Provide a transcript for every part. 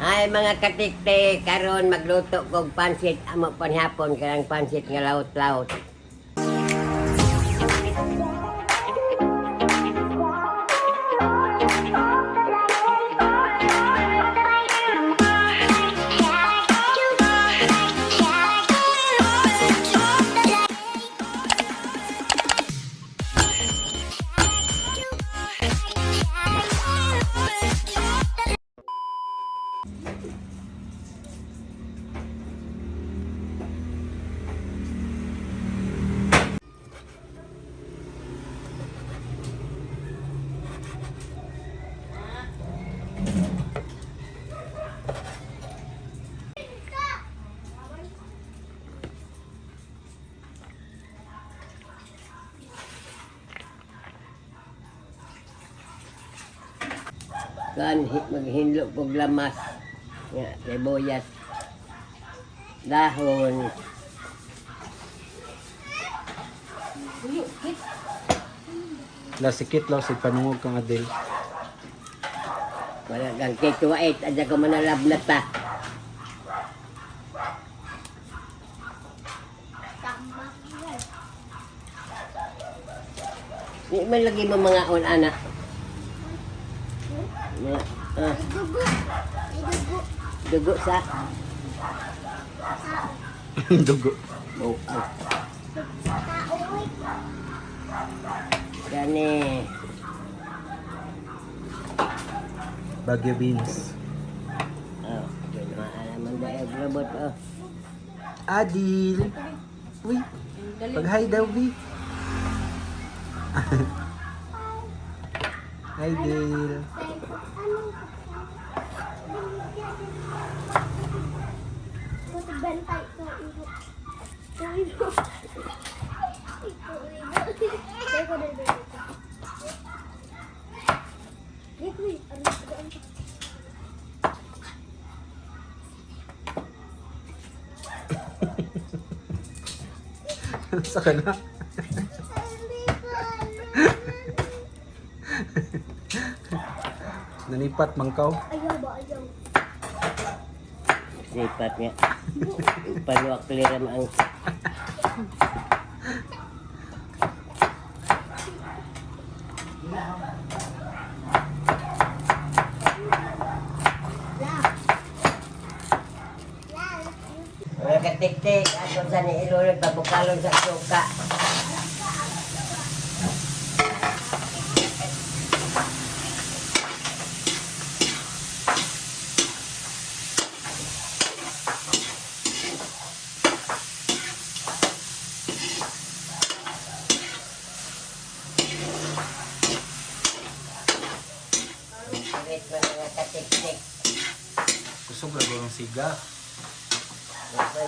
Ay, mga katiktik, karon magluto kog pansit amo panhapon kanang pansit nga laot-laot. Kan maghinlo kog lamas nga sibuyas, dahon. Lasikit law sig panungog kang Adel. Wala kang kituait adya ko manalab na ta. Di man lagi mo mga on ana. Mga Dugo. Ay, dugo. Dugo sa Dugo. buang. Tao, oy. Gani. Baguio beans. Oh, ginawa man ba yung robot, oh. Adil. Uy. Pag-hi daw, B. Hi, Dale. Anong Buti bantay ko iho. Ko iho. Ko iho. Deko deko deko. Deko ano ano. Sa ka na? Nanipat mangkaw. Ayaw ba, ayaw. Sipat nga. Paluak liram ang mga katiktik, ato sa ni ilulod, pabukalon sa suka. Ulit mo, mga katiktik. Kusog ra ang siga. Okay.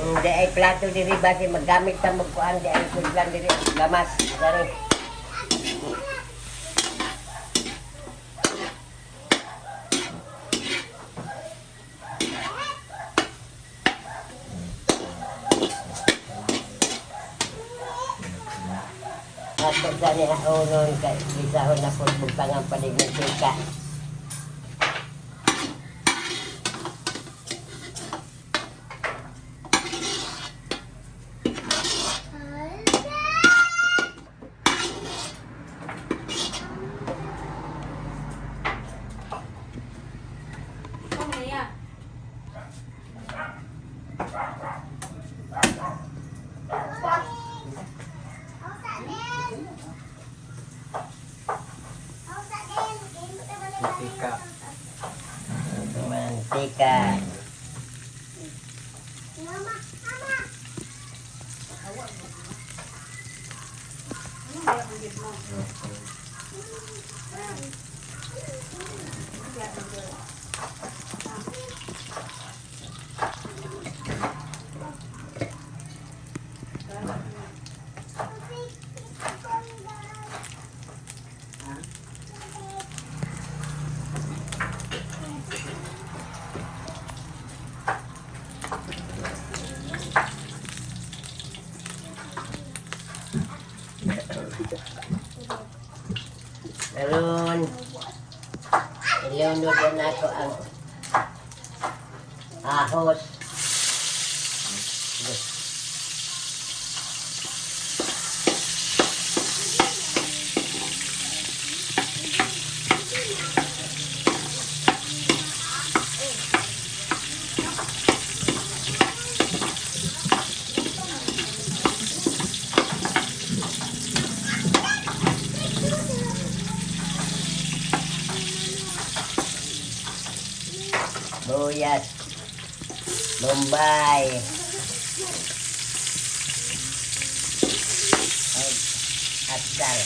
Hindi ay plato diri ba si maggamit ta magkuan di ay sudlan diri lamas. Sorry. Ato sa ni haonon kay bisahon na po bugtangan panig ng sika. Mantika. Mantika. Karon, ilunod na nako ang ahos. Buyas. Bombay. Og atsal.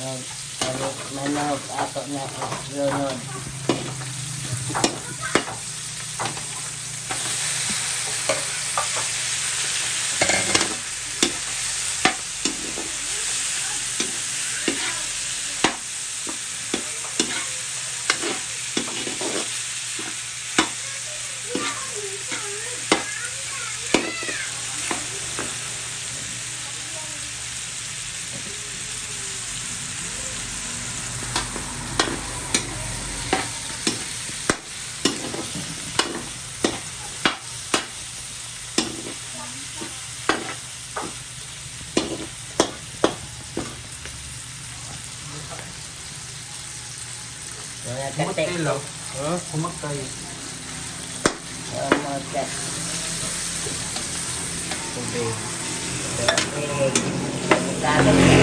Og balik manok ako na lunod. Mga katek. Kumatay lang. Hmm? Kumatay. Kumatay. Tubig. Tubig. Bukalong na.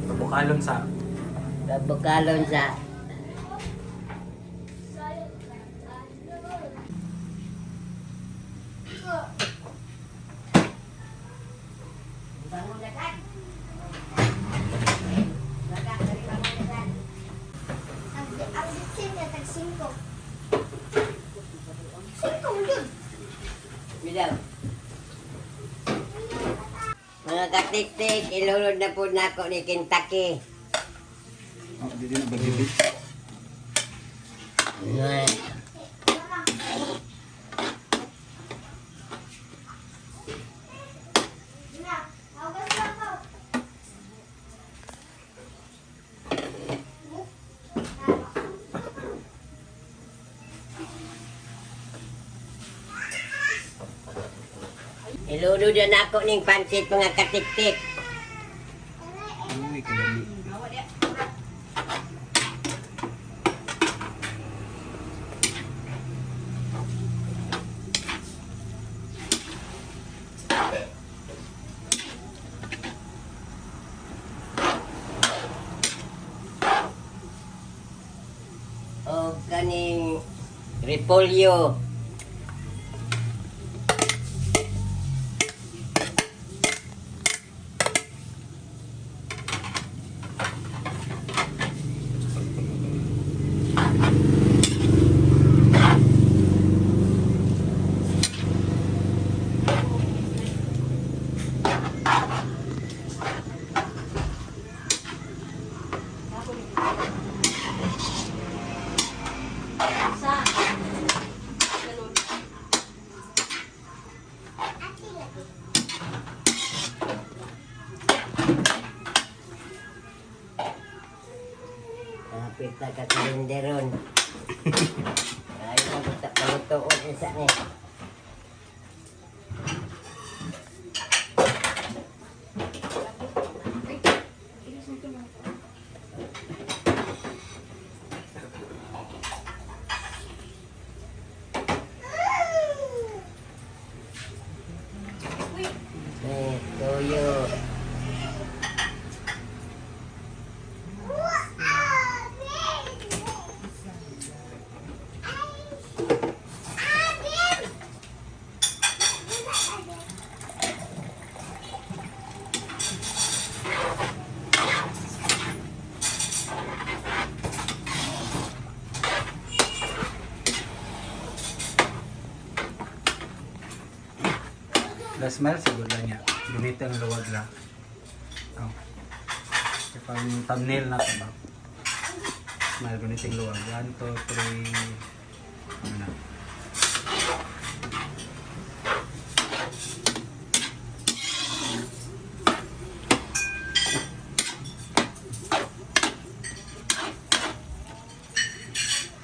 Pabukalon sa. Bukalon sa. Ang bitsin niya, tag 5. 5 mo yun. Bilaw. Mga katiktik, ilunod na po nako ni Kentucky. Oh, di din na bagibig. Nga. Ilunod na nako ning pansit, mga katiktik. Uy, kalami. O kaning repolyo. Hapit na ka kalenderon. Ay, maguta malutoon isa ni. Eh, toyo. The smell siguro niya. Gunit ang luwag lang. Oh. Ito pang thumbnail na ito ba? Smile, gunit ang luwag. 1, 2, 3. Ano na?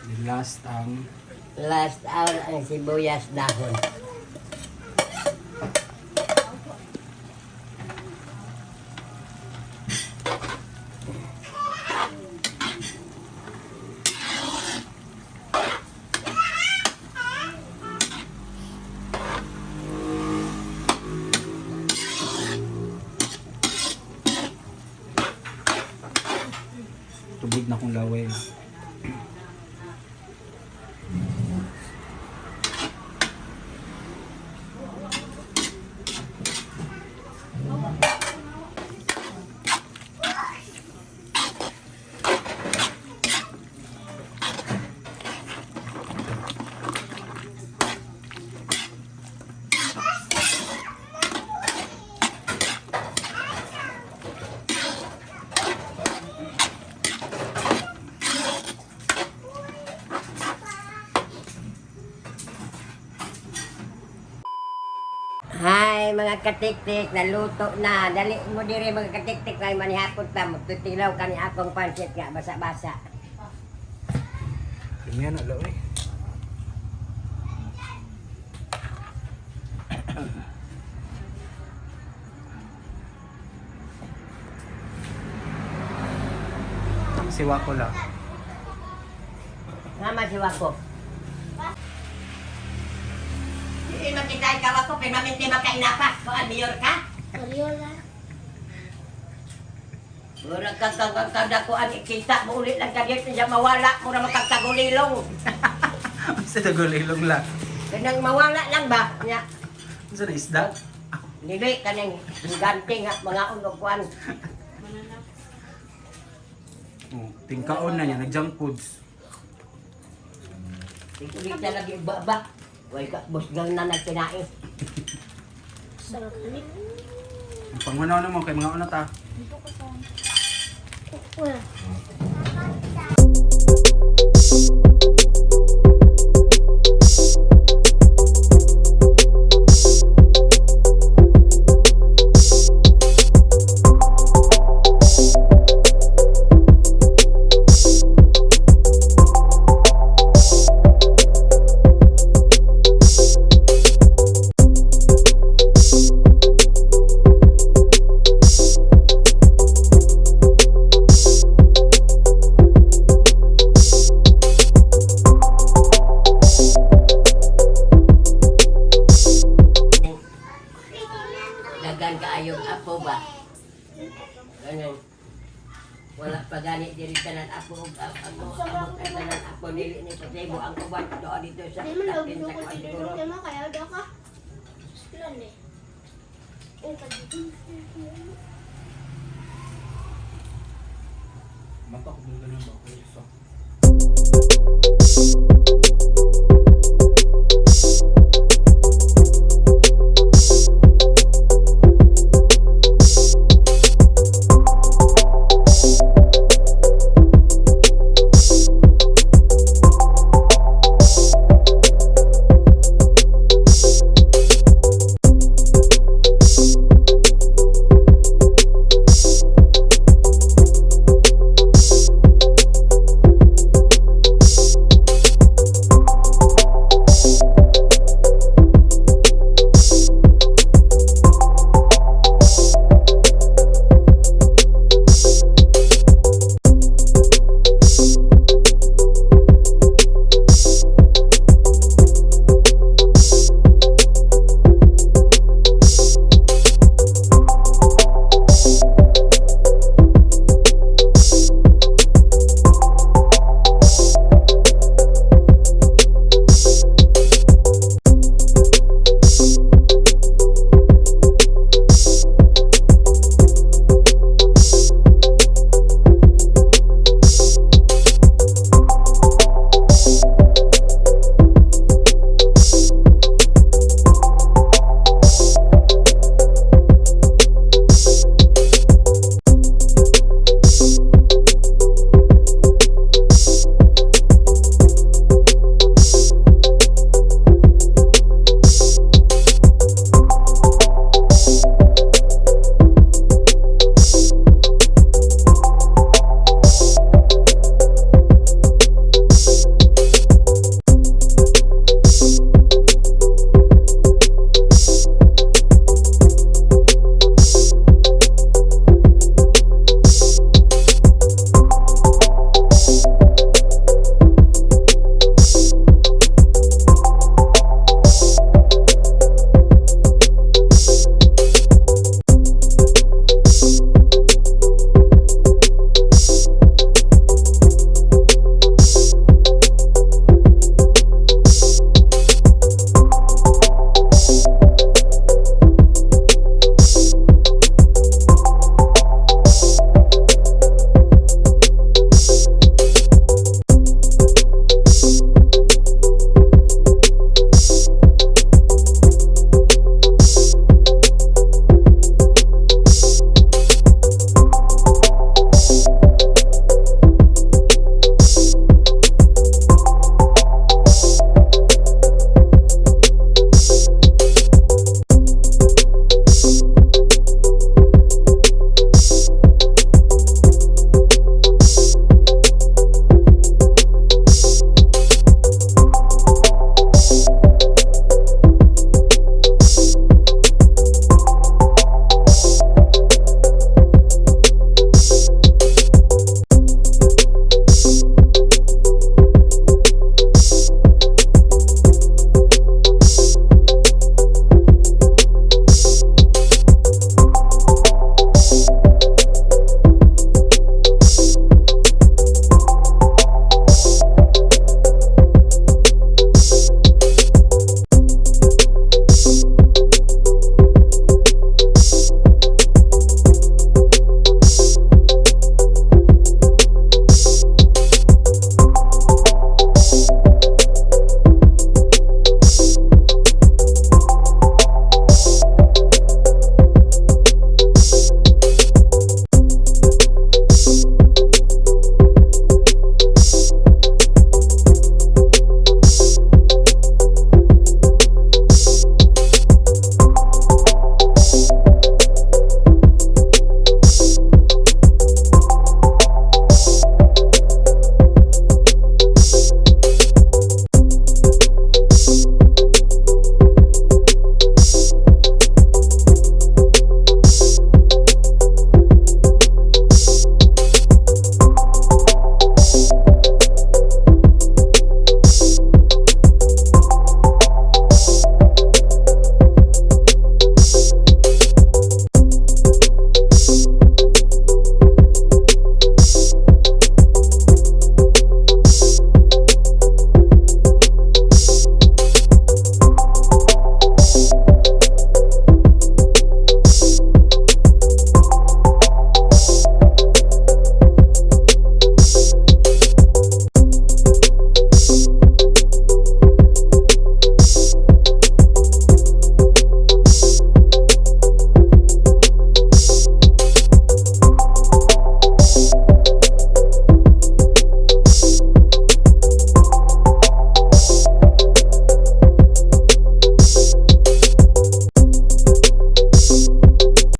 The last ang Last hour ang sibuyas dahon. Tubig na kong laway. Hi mga katiktik, naluto na. Dali mo diri mga katiktik kay manihapon pa magtutilaw kani akong pansit nga basa-basa. Ganyan na laway. Siwa ko lang. Nga masiwa ko. Di makita ikaw ako kay maminti makainapa. Kuan mayor ka? Mariola. Murag kag kag kag kag dakuan ikita mo ulit lang kagit niya mawala mo na makagkagulilong. Sa tagulilong lang. Kanang mawala lang ba? Nya Ano na isda? dili kanang ganti nga mga unog kuan. Oh, tingkaon na niya, nag-junk foods. Ulit na lagi baba. Way ka busgang na nagkinain. Sarap ni. Ang pangunaw na mo, kay mga una ta. Wala. Dagan kaayong apo ba? Ganun. Wala pa gani diri tanan apo ug apo amo tanan apo dili ni pasibo ang uban doon dito sa Di man daw tapin sa ginukol kuan tinulog siguro. kay mo kaya daw ka. Lan eh. Oh, pag- Mata ko ganun ba?